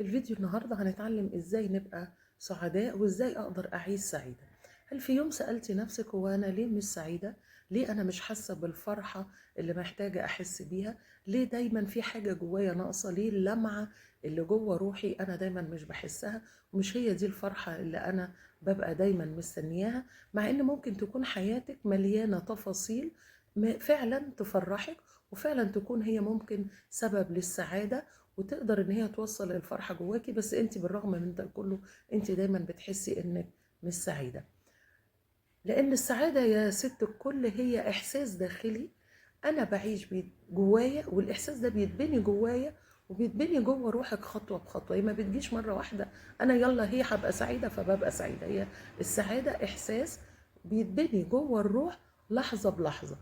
في الفيديو النهاردة هنتعلم ازاي نبقى سعداء وازاي اقدر اعيش سعيدة. هل في يوم سألتي نفسك هو انا ليه مش سعيدة؟ ليه انا مش حاسة بالفرحة اللي محتاجة احس بيها؟ ليه دايما في حاجة جوايا ناقصة؟ ليه اللمعة اللي جوه روحي انا دايما مش بحسها ومش هي دي الفرحة اللي انا ببقى دايما مستنياها؟ مع ان ممكن تكون حياتك مليانة تفاصيل فعلا تفرحك وفعلا تكون هي ممكن سبب للسعادة وتقدر ان هي توصل الفرحة جواكي، بس انت بالرغم من ده كله انت دايما بتحسي انك مش سعيدة. لان السعادة يا ست الكل هي احساس داخلي انا بعيش بيه جوايا، والاحساس ده بيتبني جوايا وبيتبني جوه روحك خطوة بخطوة. هي ما بتجيش مرة واحدة انا يلا هي هبقى سعيدة فببقى سعيدة. هي السعادة احساس بيتبني جوه الروح لحظة بلحظة.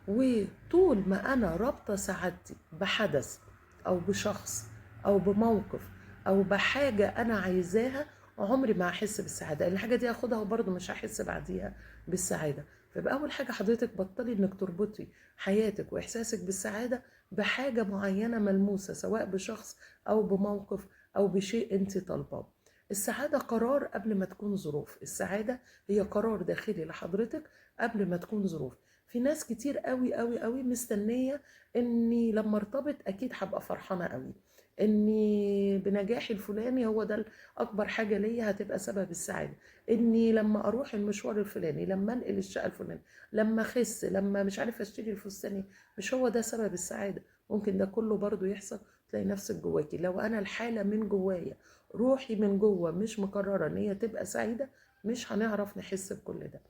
وطول ما انا رابطة سعادتي بحدث او بشخص او بموقف او بحاجة انا عايزاها عمري ما هحس بالسعادة، لان الحاجة دي هاخدها وبرضه مش هحس بعديها بالسعادة. فيبقى اول حاجة حضرتك بطلي انك تربطي حياتك واحساسك بالسعادة بحاجة معينة ملموسة، سواء بشخص او بموقف او بشيء انت طالباه. السعادة قرار قبل ما تكون ظروف، السعادة هي قرار داخلي لحضرتك قبل ما تكون ظروف. في ناس كتير قوي قوي قوي مستنية اني لما ارتبط اكيد هبقى فرحانة قوي، اني بنجاحي الفلاني هو ده اكبر حاجة ليا هتبقى سبب السعادة، اني لما اروح المشوار الفلاني، لما انقل الشقة الفلاني، لما اخس، لما مش عارفة اشتري الفستاني، مش هو ده سبب السعادة. ممكن ده كله برضو يحصل، تلاقي نفسك جواكي لو انا الحالة من جوايا روحي من جوه مش مقررة ان هي تبقى سعيدة مش هنعرف نحس بكل ده.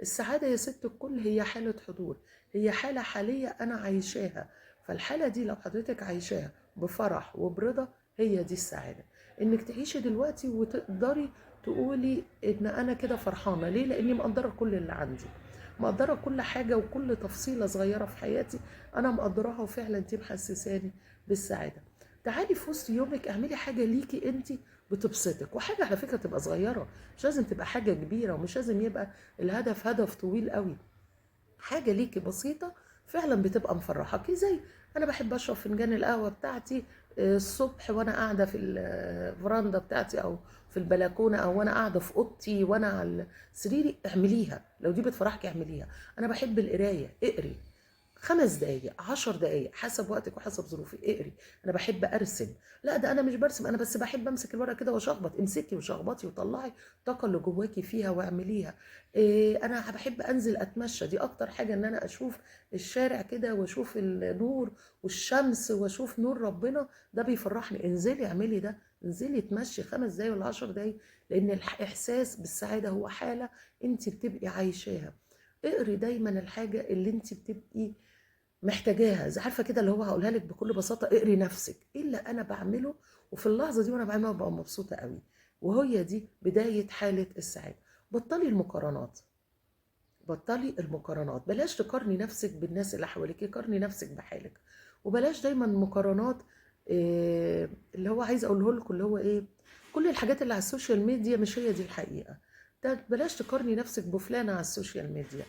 السعادة يا ست الكل هي حالة حضور، هي حالة حالية أنا عايشاها. فالحالة دي لو حضرتك عايشاها بفرح وبرضا هي دي السعادة، إنك تعيشي دلوقتي وتقدري تقولي إن أنا كده فرحانة. ليه؟ لأني مقدرة كل اللي عندي، مقدرة كل حاجة وكل تفصيلة صغيرة في حياتي أنا مقدراها، وفعلا دي محسساني بالسعادة. تعالي في وسط يومك اعملي حاجة ليكي انت بتبسطك، وحاجة على فكرة تبقى صغيرة، مش لازم تبقى حاجة كبيرة ومش لازم يبقى الهدف هدف طويل قوي. حاجة ليكي بسيطة فعلا بتبقى مفرحاكي، زي أنا بحب أشرب فنجان القهوة بتاعتي الصبح وأنا قاعدة في الفرندا بتاعتي أو في البلكونة أو وأنا قاعدة في أوضتي وأنا على سريري، اعمليها لو دي بتفرحك اعمليها. أنا بحب القراية، اقري 5 دقايق 10 دقايق حسب وقتك وحسب ظروفك، اقري. انا بحب ارسم، لا ده انا مش برسم، انا بس بحب امسك الورقه كده واشخبط، امسكي وشخبطي وطلعي الطاقه اللي جواكي فيها واعمليها. انا بحب انزل اتمشى، دي اكتر حاجه ان انا اشوف الشارع كده واشوف النور والشمس واشوف نور ربنا، ده بيفرحني. انزلي اعملي ده، انزلي اتمشي 5 دقايق ولا 10 دقايق، لان الاحساس بالسعاده هو حاله انت بتبقي عايشاها. اقري دايما الحاجه اللي انت بتبقي محتاجاها، زي عارفه كده اللي هو هقولها لك بكل بساطه، اقري نفسك ايه اللي انا بعمله، وفي اللحظه دي وانا بعملها ببقى مبسوطه قوي، وهي دي بدايه حاله السعاده. بطلي المقارنات، بطلي المقارنات، بلاش تقارني نفسك بالناس اللي حواليك، قارني نفسك بحالك، وبلاش دايما مقارنات. اللي هو عايز اقوله لكم اللي هو ايه، كل الحاجات اللي على ال social media مش هي دي الحقيقه، ده بلاش تقارني نفسك بفلانه على ال social media.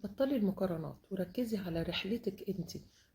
بطلي المقارنات وركزي على رحلتك انت،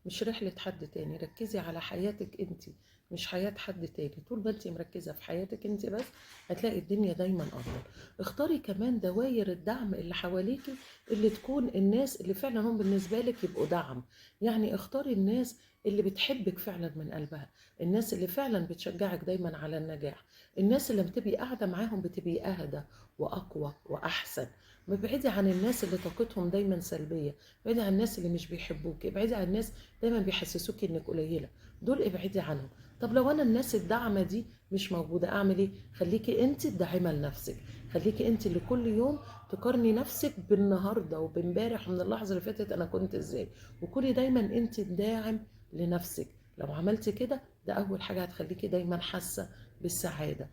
مش رحلة حد تاني. ركزي على حياتك انت، مش حياة حد تاني. طول ما انت مركزة في حياتك انت بس هتلاقي الدنيا دايما افضل. اختاري كمان دواير الدعم اللي حواليكي، اللي تكون الناس اللي فعلا هم بالنسبة لك يبقوا دعم. يعني اختاري الناس اللي بتحبك فعلا من قلبها، الناس اللي فعلا بتشجعك دايما على النجاح، الناس اللي بتبقي قاعدة معاهم بتبقي اهدى واقوى واحسن. ابعدي عن الناس اللي طاقتهم دايما سلبية، ابعدي عن الناس اللي مش بيحبوك، ابعدي عن الناس دايما بيحسسوكي انك قليلة، دول ابعدي عنهم. طب لو انا الناس الداعمة دي مش موجودة اعمل ايه؟ خليكي انت الداعمة لنفسك، خليكي انت اللي كل يوم تقارني نفسك بالنهاردة وبامبارح ومن اللحظة اللي فاتت انا كنت ازاي، وكوني دايما انت الداعم لنفسك. لو عملتي كده ده اول حاجة هتخليكي دايما حاسة بالسعادة.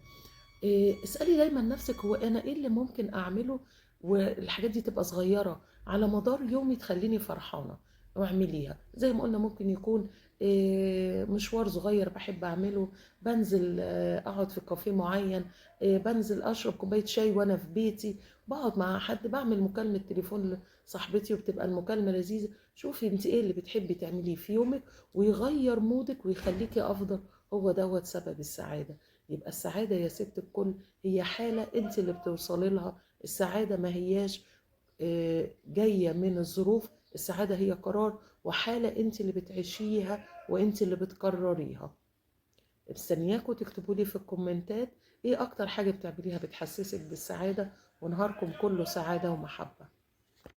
اسألي دايما نفسك هو انا ايه اللي ممكن اعمله والحاجات دي تبقى صغيرة على مدار يومي تخليني فرحانة، واعمليها. زي ما قلنا ممكن يكون مشوار صغير بحب اعمله، بنزل اقعد في كافيه معين، بنزل اشرب كوباية شاي وانا في بيتي، بقعد مع حد، بعمل مكالمة تليفون لصاحبتي وبتبقى المكالمة لذيذة. شوفي انت ايه اللي بتحبي تعمليه في يومك ويغير مودك ويخليكي افضل، هو دوت سبب السعادة. يبقى السعادة يا ست الكل هي حالة انت اللي بتوصلي لها. السعادة ما هياش جاية من الظروف، السعادة هي قرار وحالة انت اللي بتعيشيها وانت اللي بتقرريها. مستنياكم تكتبوا لي في الكومنتات ايه اكتر حاجة بتعمليها بتحسسك بالسعادة، ونهاركم كله سعادة ومحبة.